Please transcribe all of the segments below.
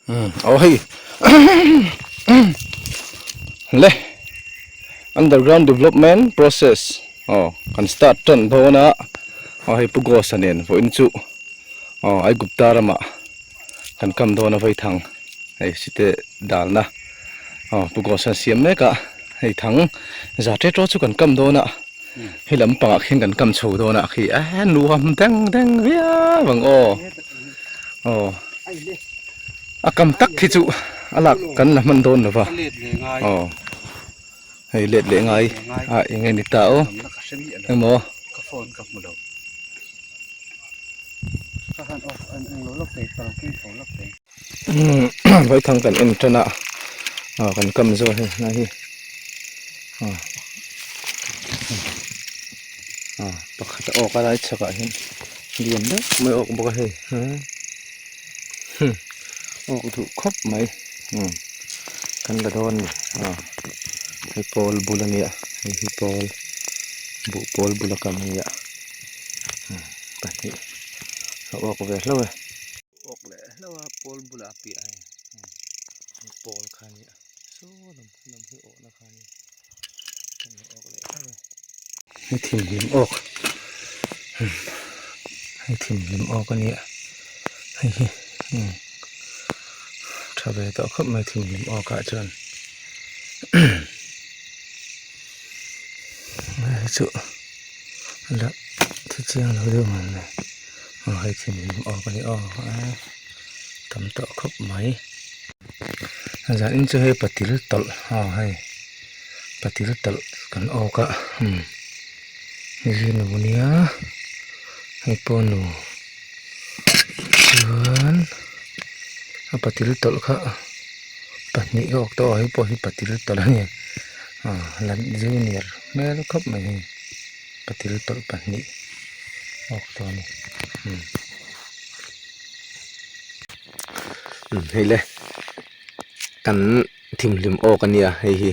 Aw hei le underground development process aw kan start tan dawn a aw hei pu Ghost-a nen vawiin chu aw Aigupta ramah kan kam dawn a vaithang hei site dalna aw pu Ghost-a siam mek a hei thang za ṭe ṭaw chu kan kam dawn a hei lampangah khian kan kam chho dawn a khi a nuam deng deng viau ang aw aw. A kam tak khi chu a lak kan la hman dawn lo va aw hei let leh ngai a eng nge ni ta aw emaw vaithang kan en tan a aw kan kam zawh hei hnai hi aw aw pakhat a awk a lai chhakah hian lian deuh mai a awk bawk a hei. Awk duh khawp mai kan la dawn a ni hei pawl bul a nia hei hi pawl buh pawl bula kam a nia pahnih a awk ve hlauh e. Awk leh hlauh a pawl bulah a piah a hei pawl kha a nia saw lam lam hi awhna kha a nia kan la awk leh hlauh e. Hei thimhlim awk hei thimhlim awk a nia hei hi tha ve tawh khawp mai thimhlim awk ah chuan hei chu la thi chiang lo deuh ang le aw hei thimhlim awk a ni aw tam tawh khawp mai zan in chu hei patil tawlh aw hei. Patil talh kan awk a umm hei nu nia hei pawh nu chuan a patil tawlh kha pahnih ka awk tawh a hei pawh hi patil tawlh a ni ah la junior hmel khawp mai hei patil tawlh pahnih awk tawh a ni umm umm hei le kan. Thimhlim awk a nia hei hi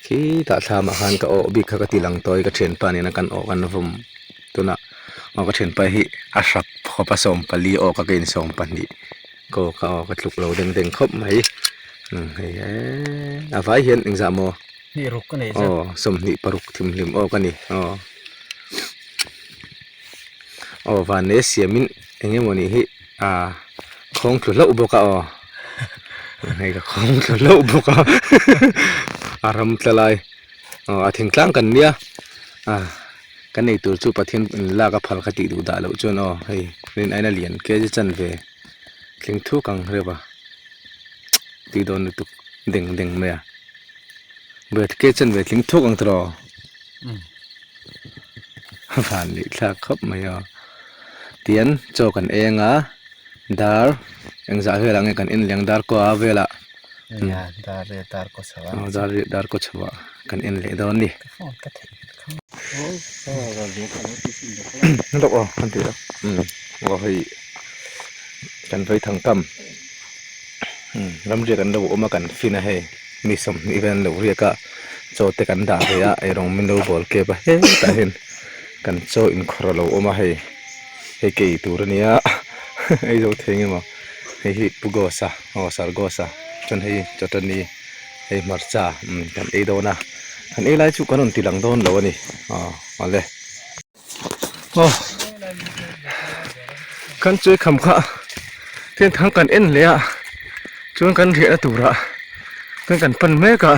khitah thlamah khan ka awh bik kha ka ti lang tawi ka thianpa nena kan awh kan vawm tunah aw ka thianpa hi a hrap khawp a sawmpali awk a ka insawm pahnih ka awk a aw ka tluk lo deng deng khawp mai umm hei eee a vai hian engzah maw aw sawmhnih paruk thimhlim awk a ni aw aw vanleh siamin eng emawni hi ah khawng tlu hlauh bawk a aw. Hei ka khawng thla hlauh bawk a a ram tla lai aw a thingtlang kan nia a kan ei tur chu Pathian in lak a phal kha tih duh dah loh chuan aw hei rin aina lian kg chan ve tling thuk ang reuh a tui dawn lutuk deng deng mai a ber kg chan ve tling thuk ang tiraw van leh thlak khawp mai aw tian chaw kan eng a. Dar engzah velah nge kan en leh ang dar kua velah Nia dar leh dar kaw chho a aw dar leh dar kaw chho ah kan en leh dawn a ni. Ka phone ka theih kha. Lawk aw kan tih lawk umm aw hei kan vei thang tam umm ramriak an lo awm a kan fin a hei mi sawmhnih vel an lo riak a chaw te kan dah ve a eirawng min lo bawl kep a hetah hian kan chaw inkhawrh a lo awm a hei. Hei kei tur ania ei zo thei nge maw hei hi pu Ghost-a aw Sir Ghost-a chuan hei chutani hei hmarcha umm kan ei dawn a kan ei lai chu kan rawn ti lang dawn lo a ni aw awle aw kan chawi kham kha tian thang kan en leh a chuan kan riahna turah chuan kan pan mek a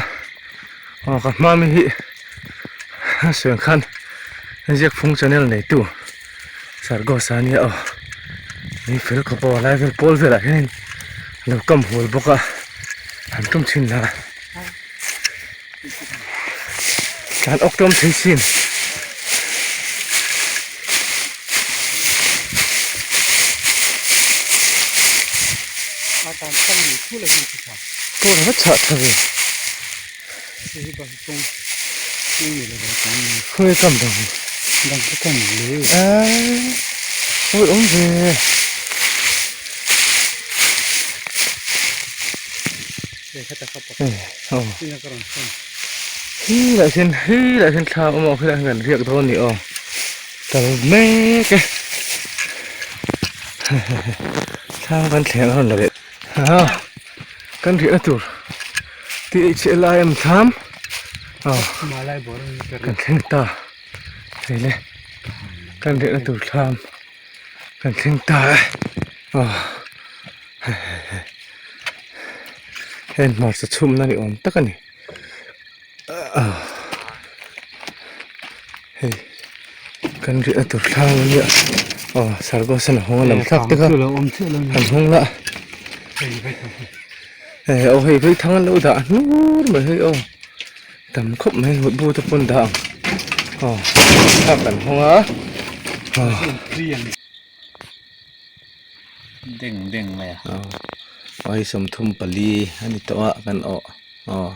aw ka hma mi hi a sawi ang khan. Ziakphung channel neitu Sargosa a nia aw ni fel khawp aw lai vel pawl velah hianin a lo kam hual bawk a han tum thin la tlan awk tlawm thei sin. Pawl a va chhah tha ve. Khawi kam dang dang te kam le eh ui awm ve hi lah hian hi lah hian thla awm a khilaiah hian kan riak dawn a ni aw kal mek e thla kan thleng a rawn la leh. Ha kan riahna tur THLIM thlam aw kan thleng ta thei le kan riahna tur thlam kan thleng ta e aw heng hmarcha chhumna ni awm tak a ni hei kan riahna tur thlang a nia aw sargos an hawng a lam thlak te kha an hawng la hei aw hei vaithang an lo dah hnur mai hei aw tam khawp mai mut bu te pawh an dah ang aw thlak an hawng a aw. Deng deng mai a. Aw hei 34 a ni tawh a kan awh aw.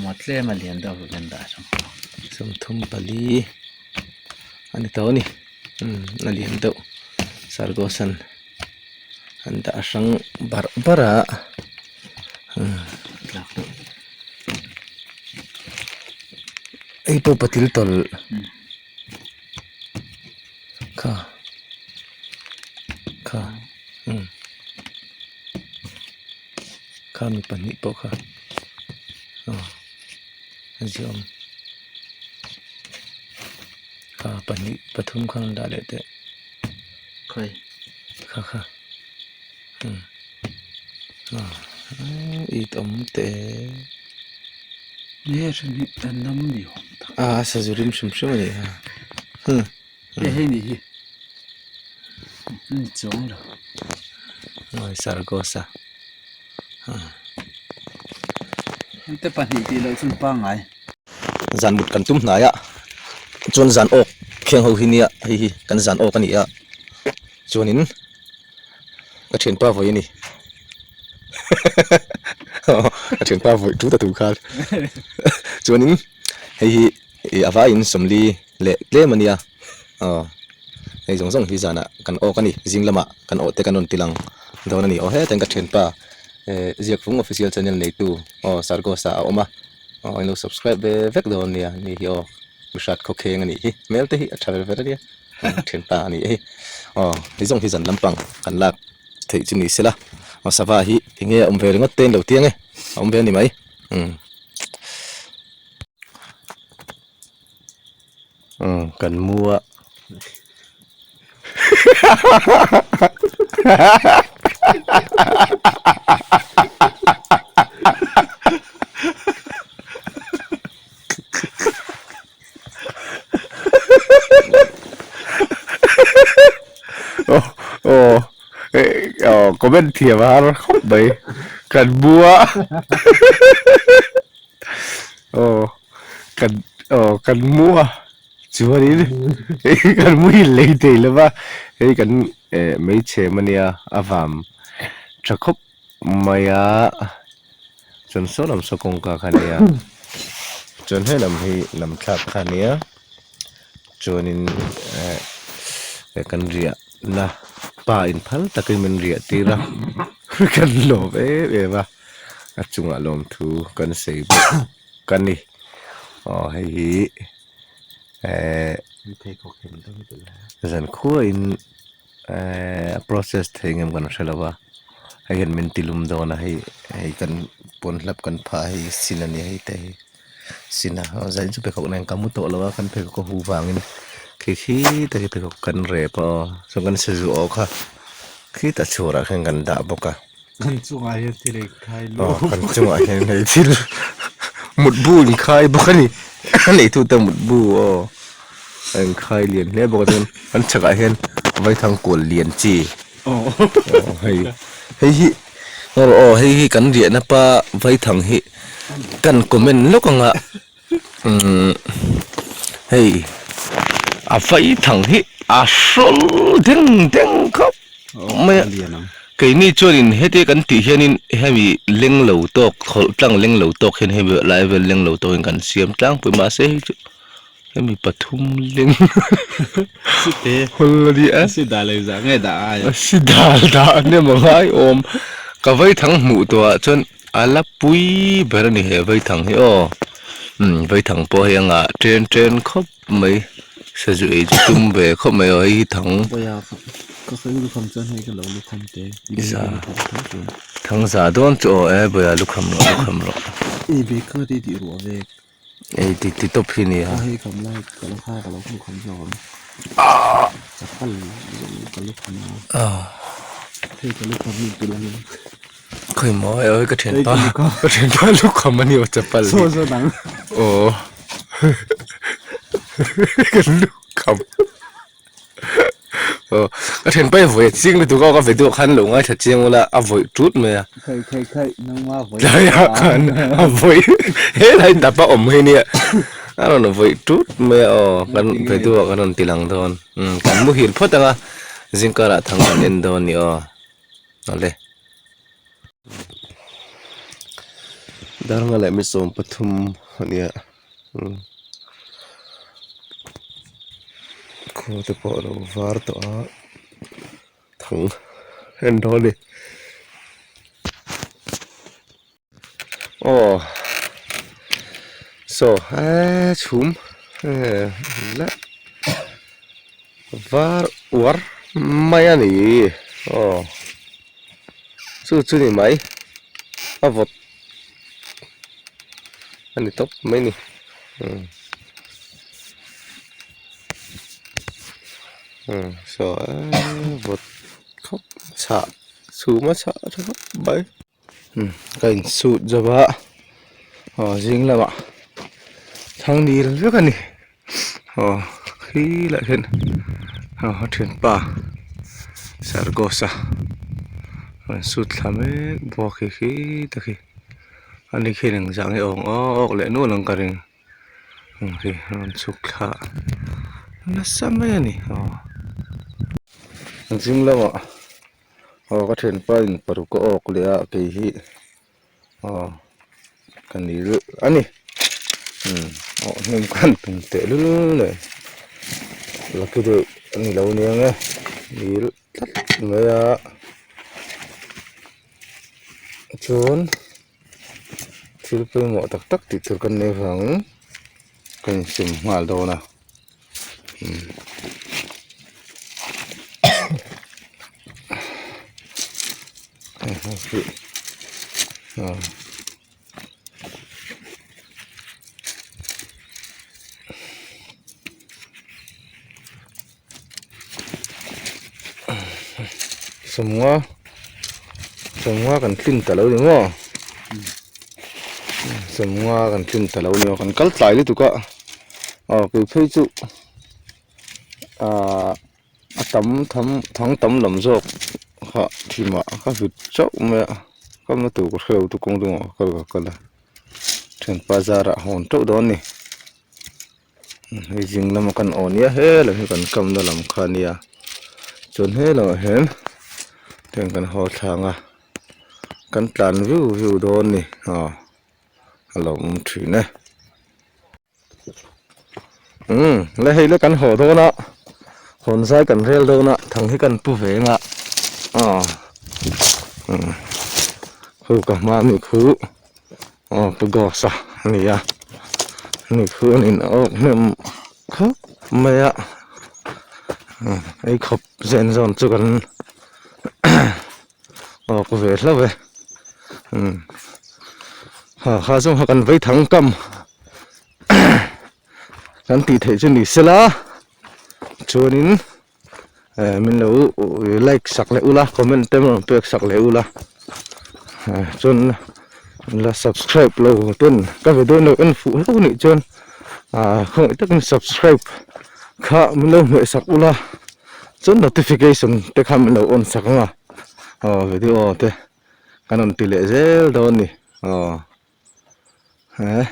Maw tlem a lian deuh kan dah hrang. 34 a ni tawh a ni umm a lian deuh sargosan an dah hrang barh barh a umm hei pawh patil tawlh. Kha kha umm kha mi pahnih pawh kha aw a ziaawm kha pahnih pathum kha an dah leh teh khawi kha kha umm aw it awm teh nge hran hi a nam ni awm tak a sazu rim hrim hrim a ni a hmm. Hei hei nih hi a ni chuang lo. Awi Sargosa. Te pahnih tih loh chu pangngai. Zan mut kan tum hnai a chuan zan awk kheng ho hi nia hei hi kan zan awk a ni a chuanin ka thianpa vawi a ni ka thianpa vawi tu ta tu khan chuanin hei hi Ih a vaiin 40 leh tlem a nia aw hei zawng zawng hi zanah kan awk a ni zing lamah kan awh te kan rawn ti lang dawn a ni aw heta in ka thianpa eh Ziakfung official channel neitu aw Sargosa a awm a aw in lo subscribe ve vek dawn nia ni hi aw mihrat khawkheng a nih hi hmel te hi a tha ver ver a nia thianpa a ni hi aw hei zawng hi zan lampang kan lak theih chu ni sela aw sava hi enge a awm ve ringawt te in lo ti ang e a awm ve a ni mai umm. Umm kan mu a aw aw aw comment thiam a har khawp mai kan mu a. Aw kan aw kan mu a chuanin kan mu hi lei thei lo va hei kan eh hmeichhe ania a vam tha khawp mai a chuan saw lam saw kawngka kha ania chuan he lam hi lam thlak kha ania chuanin eh kan riah na pa in phal takin min riah tir a kan lawm em em a. A chungah lawmthu kan sawi bawk a ni aw hei hi ehh zankhuain ehh a process thei ngem kan hre lo a hei hian min ti lum dawn a hei hei kan pawn hlap kan phah hei sin a ni hei te hi sin a zain chu pheikhawk nen ka mu tawh lo a kan pheikhawk a huh vangin khi khi te hi pheikhawk kan rep a aw chuan kan sazu awh kha khitah chhuarah khan kan dah bawk a. Kan chungah hian thil a inkhai lo. Aw kan chungah hian hei thil mutbu inkhai bawk a ni. A neitute mutbu aw a inkhai lian hle bawk a chuan kan chhakah hian vaithang kual lian chi aw hei hei hi aw hei hi kan riahna pa vaithang hi kan comment lawk ang a umm hei a vaithang hi a hrawl deng deng khawp mai a keini chuanin heti kan tih hianin hemi leng lo tawk hawlh tlang leng lo tawk hian hemi lai vel leng lo tawkin kan siam tlangpui mahse hei chu hemi pathum leng hawl a ni a si dal dah a nem a ngai awm ka vaithang hmuh tawhah chuan. A la pui ber a ni he vaithang hi aw umm vaithang pawh hei a ngah chen chen khawp mai sazu ei chu tum ve khawp mai aw hei hi thang Thangza dawn chu aw e bawia lukham rawh lukham rawh. Ei bag kha ti tih ruah vek. Ei ti ti tawp hi nia. A hei kham lai ka lo kha ka lo khum kham zawk ang. Chapal zawng ka lukham a. Hei ka lukham hi ti lang. Khawi maw e oi ka thianpa ka thianpa lukham ani aw chapal hi. Saw saw dang. Aw ka lukham. Aw ka thianpa hi vawi a chiang lutuk a ka video khan lo ngaithla chiang ula a vawi tut mai a. Khai khai khai nangma vawi. Tlaiah khan a vawi helai tap a awm hi nia a rawn vawi tut mai a aw kan video ah kan rawn ti lang dawn umm kan muhil phawt ang a zingkarah thang kan en dawn a ni aw awle. Darnga leh mi 13 a nia umm khaw te pawh a lo var tawh a thang en dawn a ni aw saw he chhum la var uar mai a ni aw. Chu chu ni mai a vawt a ni tawp mai ni umm umm saw eee vawt khawp chhah chhum a chhah tha khawp mai umm ka insut zo a aw zing lamah thang nil vek a ni. Aw khi lah hian aw a thianpa Sargos-a rawn sut thla mek bawk khi khi te khi ani khian engzah nge awng awk leh nual ang ka ring ang khi a rawn chhuk thla nasa mai a ni aw zing lamah aw ka thianpa in paruk a awk leh a kei hi. Aw ka ni luh a ni umm aw hnim khan tum teh lul leh lucky deuh a ni lo nia nge nil tlat mai a chuan thil pawimawh tak tak tih tur kan nei vangin ka insum nghal dawn a umm. Sawmnga sawmnga kan tlin ta lo ni maw sawmnga kan tlin ta lo ni maw kan kal tlai lutuk a aw kei phei chu ahh. A tam tham thang tam lam zawk kha thimah ka vit chauh mai a ka hma tur ka hrelo chu kawng dungah ka kal ka kal a thianpa zarah hawn teuh dawn a ni hei zing lama kan aw nia helam hi kan kamna lam kha a nia chuan helamah hian tiang kan haw thlang a kan tlan viu viu dawn a ni aw a lo awm thin e. Umm le hei le kan haw dawn a hawn zai kan rel dawn a thang hi kan pu ve ang a aw umm khu ka hma mi khu aw pu gos a ani a ani khu an in awk hnem khawp mai a umm ei khawp zen zawn chu kan awk ve hlauh e umm ha kha zawng kha kan vei thang kam kan tih theih chu ni sela chuanin eh min lo like sak leh ula comment te rawn pek sak leh ula eh chuan la subscribe lo ten ka video lo en fuh hlauh anih chuan ah khawngaih takin subscribe kha min lo hmeh sak ula chuan notification te kha min lo on sak ang a aw video te kan rawn ti leh zel dawn a ni aw. He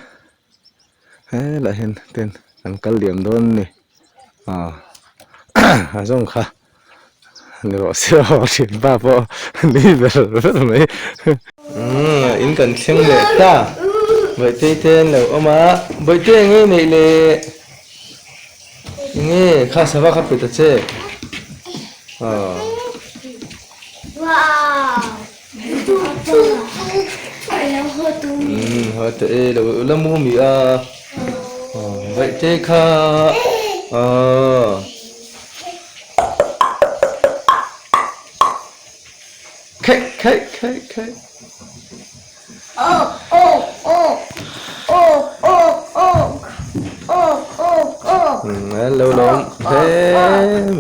helai hian ten an kal liam dawn a ni aw a zawng kha ni rawh se aw thianpa pawh ni ber ber mai umm in kan thleng leh ta bawihte te an lo awm a bawihte eng nge neih le eng nge kha sava kha pe ta che aw. Umm te e lo la mu mi a vaih te kha aw khaih khaih khaih khaih. An lo lawm hle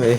mai.